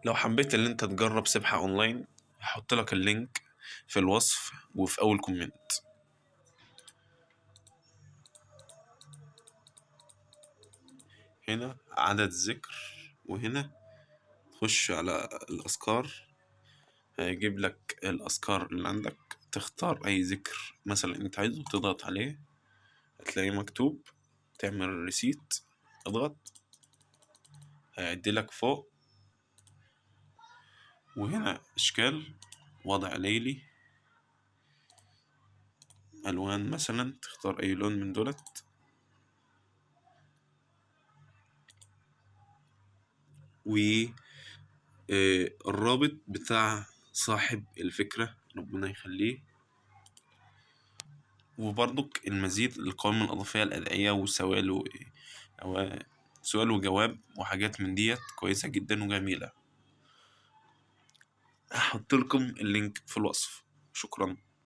لو حبيت ان انت تجرب سبحة اونلاين هحط لك ال link في الوصف وفي اول comment. هنا عدد ذكر، وهنا تخش على الأذكار هيجيب لك الأذكار اللي عندك، تختار أي ذكر مثلا أنت عايزه تضغط عليه هتلاقيه مكتوب، تعمل ريسيت اضغط هيعدي لك فوق. وهنا أشكال، وضع ليلي، ألوان مثلا تختار أي لون من دولت. و الرابط بتاع صاحب الفكرة ربنا يخليه. وبرضك المزيد للقوائم الإضافية، الأدعية وسؤال أو سؤال وجواب وحاجات من ديت كويسة جدا وجميلة. هحط لكم اللينك في الوصف. شكرا.